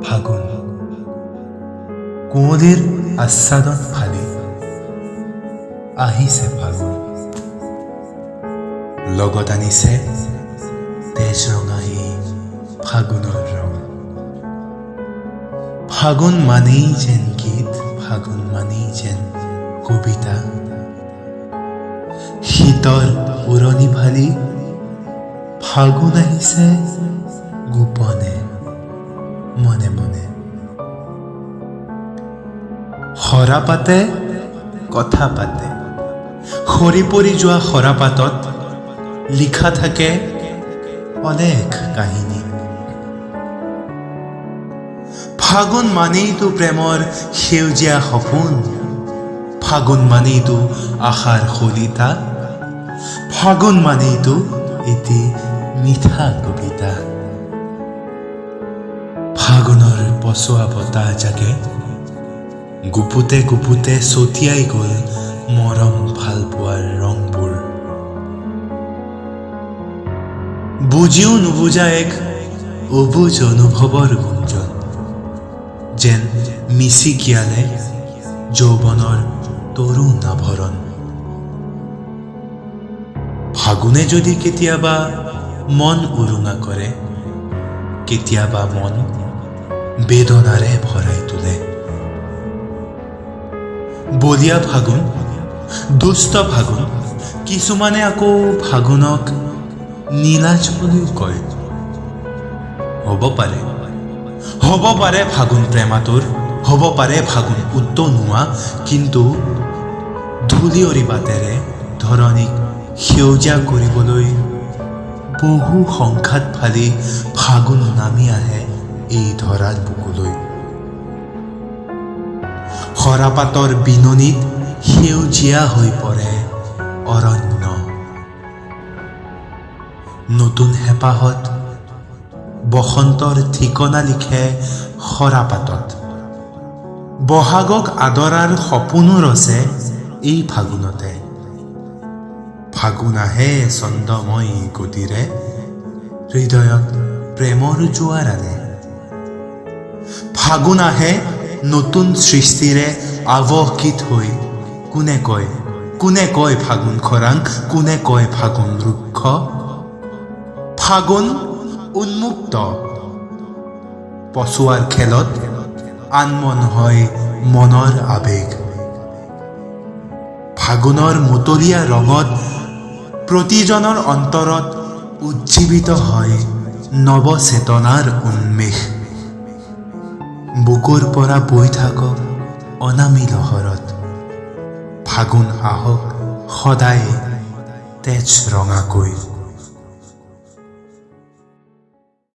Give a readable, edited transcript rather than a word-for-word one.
ফাগুন কুঁৱলীৰ আচ্ছাদন ফালি আহিছে ফাগুন, লগত আনিছে তেজ ৰঙা এই ফাগুনৰ ৰং। ফাগুন মানেই যেন গীত, ফাগুন মানেই যেন কবিতা। শীতৰ উৰণি ফালি ফাগুন আহিছে গোপনে, মনে মনে। সৰাপাতে কথা পাতে। সৰি পৰি যোৱা সৰাপাতত লিখা থাকে অনেক কাহিনী। ফাগুন মানেইতো প্ৰেমৰ সেউজীয়া সপোন, ফাগুন মানেইতো আশাৰ শলিতা, ফাগুন মানেইতো এটি মিঠা কবিতা। ফাগুনৰ পছোৱা বতাহ জাকে গুপুতে গুপুতে ছটিয়াই গ'ল মৰম ভালপোৱাৰ ৰংবোৰ। বুজিও নুবুজা এক অবুজ অনুভৱৰ গুঞ্জন যেন মিচিকিয়ালে যৌৱনৰ তৰুণ আভৰণ। ফাগুনে যদি কেতিয়াবা মন উৰুঙা কৰে, কেতিয়াবা মন বেদনাৰে ভৰাই তোলে। বলীয়া ফাগুন, দুষ্ট ফাগুন, কিছুমানে আকৌ ফাগুনক নিলাজ বুলিও কয়। হ'ব পাৰে, হ'ব পাৰে ফাগুন প্ৰেমাতুৰ, হ'ব পাৰে ফাগুন উতনুৱা, কিন্তু ধূলিয়ৰি বাটেৰে ধৰণীক সেউজীয়া কৰিবলৈ বহু সংঘাত ফালি ফাগুন নামি আহে এই ধৰাৰ বুকুলৈ। সৰাপাতৰ বিননিত সেউজীয়া হৈ পৰে অৰণ্য। নতুন হেঁপাহত বসন্তৰ ঠিকনা লিখে সৰাপাতত। বহাগক আদৰাৰ সপোনো ৰচে এই ফাগুনতে। ফাগুন আহে ছন্দময় গতিৰে, হৃদয়ত প্ৰেমৰ জোৱাৰ আনে। ফাগুন আহে নতুন সৃষ্টিৰে আৱহগীত হৈ। কোনে কয়, কোনে কয় ফাগুন খৰাং, কোনে কয় ফাগুন ৰুক্ষ? ফাগুন উন্মুক্ত পচোৱাৰ খেলত আনমন হয় মনৰ আৱেগ। ফাগুনৰ মতলীয়া ৰঙত প্ৰতিজনৰ অন্তৰত উজ্জীৱিত হয় নৱচেতনাৰ উন্মেষ। বুকুৰ পৰা বৈ থাকক অনামী লহৰত, ফাগুন আহক সদায় তেজ ৰঙাকৈ।